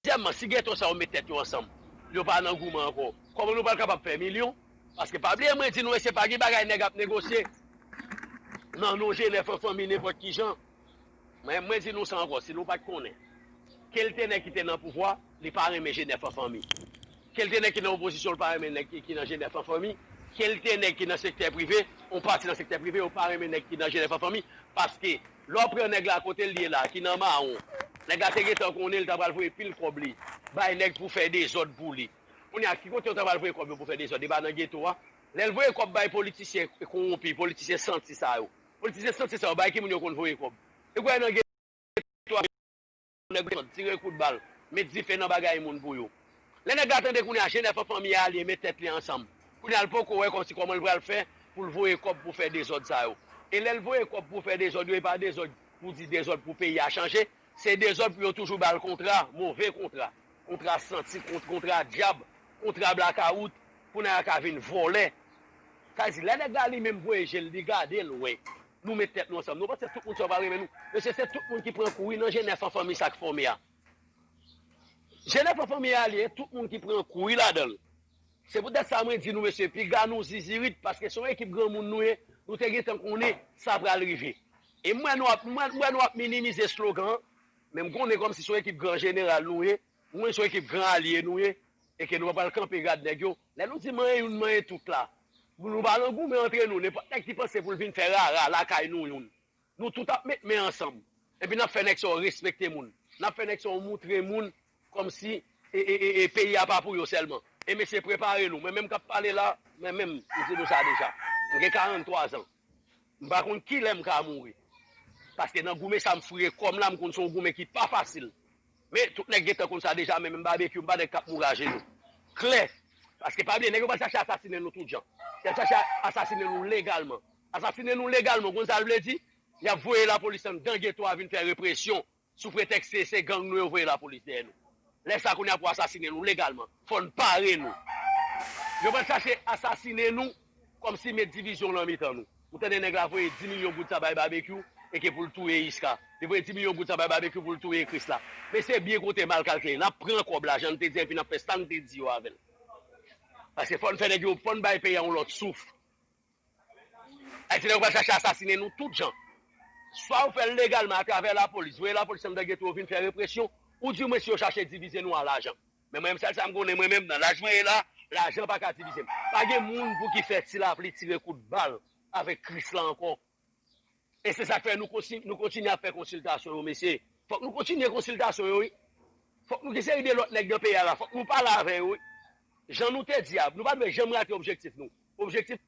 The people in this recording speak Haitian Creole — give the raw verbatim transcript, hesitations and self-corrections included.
Dezyèmman, si geto sa yo met tèt yo ansanm, yo pa nan goumen ankò, kòman nou pral kapab fè milyon? Paske pa bliye mwen di nou, mesye, pa gen bagay nèg ap negosye nan non Jenèf an fanmi nenpòt ki jan. Mwen, mwen di nou sa ankò, si nou pa t konnen. Ke l te nèg ki te nan pouvwa, li pa renmen Jenèf an fanmi. Ke l te nèg ki nan opozisyon, li pa renmen nèg ki, ki nan Jenèf an fanmi. Ke l te nèg ki nan sektè prive, yon pati nan sektè prive, yo pa renmen nèg ki nan Jenèf an fanmi. Paske, lè w pran nèg la kote l ye la, ki nan mawon, nèg la te gentan konnen li ta pral voye pil kòb li bay nèg pou fè dezòd pou li. Kounye a, ki kote yo ta pral voye kòb yo pou fè dezòd? E pa nan geto a. Lè l voye kòb bay politisyen kowonpi, politisyen santi sa yo. Politisyen santi sa yo, bay ki moun yo konn voye kòb? E kwè nan geto a, nèg yo tire kout bal, met dife nan bagay moun pou yo. Lè nèg la tande kounye a, Jenèf an fanmi a alye, met tèt li ansanm. Kounye a, l poko wè kòmsi kòman l pral fè pou l voye kòb pou fè dezòd sa yo. E lè l voye kòb pou fè dezòd yo, e pa dezòd pou di dezòd pou peyi a chanje, se dezòd pou yo toujou ba l kontra, move kontra, kontra santi, kont-, kontra dyab, kontra blakawout, pou nèg la ka vin vòlè. Sa vle di, lè nèg la li menm voye je l, li gade l, wè. Nou met tèt nou ansanm. Nou panse tout moun sa yo pa renmen nou. Mesye, se tout moun ki pran kou wi nan Jenèf an fanmi sa k fòme a. Jenèf an fanmi a li ye, tout moun ki pran kou wi ladan l. Se poutèt sa mwen di nou, mesye, piga nou zizirit, paske se yon ekip granmoun nou ye, nou te gentan konnen sa pral rive. E m wè nou ap, m wè, m wè nou ap minimize slogan an, men m konnen kòmsi se yon ekip gran jeneral nou ye, m konnen se yon ekip gran alye nou ye, e ke nou pa pral kanpe gad nèg yo. Lè nou di manyen youn, manyen tout la, nou pa nan goumen antre nou, nenpòt nèg ki panse pou l vin fè rara lakay nou youn. Nou tout ap met men ansanm. Epi n ap fè nèg sa yo respekte moun. N ap fè nèg sa yo moutre moun kòmsi e, e, e, e, peyi a pa pou yo sèlman. E mesye, prepare nou. Mwen menm k ap pale la, mwen menm, m di nou sa deja. M gen karant twa zan. M pa konn kilè m ka mouri. Paske nan goumen sa m foure kò m la, m konn se yon goumen ki pa fasil. Men tout nèg gentan konn sa deja, men menm Babekyou, m pa nèg k ap mouri ajenou. Klè. Paske pa bliye, nèg yo pral chache asasinen nou tout jan. Y ap chache asasinen nou legalman. Asasinen nou legalman, ou konn sa l vle di? Y ap voye lapolis anndan geto a vin fè represyon sou pretèks se, se gang nou yo voye lapolis dèyè nou. Lè sa kounye a pou asasinen nou legalman, fò n pare nou. Yo pral chache asasinen nou kòmsi met divizyon nan mitan nou. Ou tande nèg la voye dis milyon goud sa bay Babekyou e ke pou l touye Iska. Li voye dis milyon goud sa bay Babekyou pou l touye Krisla. Men se byen kote mal kalkile. N ap pran kòb la, jan n te di, epi n ap fè sa n te di yo avè l. Paske fò n fè nèg yo, fò n bay peyi a yon lòt souf. Ayiti nèg yo pral chache asasinen nou tout jan. Swa yo fè l legalman atravè lapolis, voye lapolis anndan geto yo vin fè represyon, oudimwen si yo chache divize nou a lajan. Men mwen menm, sèl sa m konnen, mwen menm, nan laj mwen ye la, lajan pa ka divize m. Pa gen moun pou ki fè ti lapli tire kout bal avèk Krisla ankò. E se sa k fè nou konsi-, nou kontinye ap fè konsiltasyon yo, mesye. Fòk nou kontinye konsiltasyon yo, wi. Fòk nou gen seri de lòt nèg nan peyi a la. Fòk nou pale avè yo, wi. Jan nou te di a, nou pa dwe janm rate objektif nou. Objektif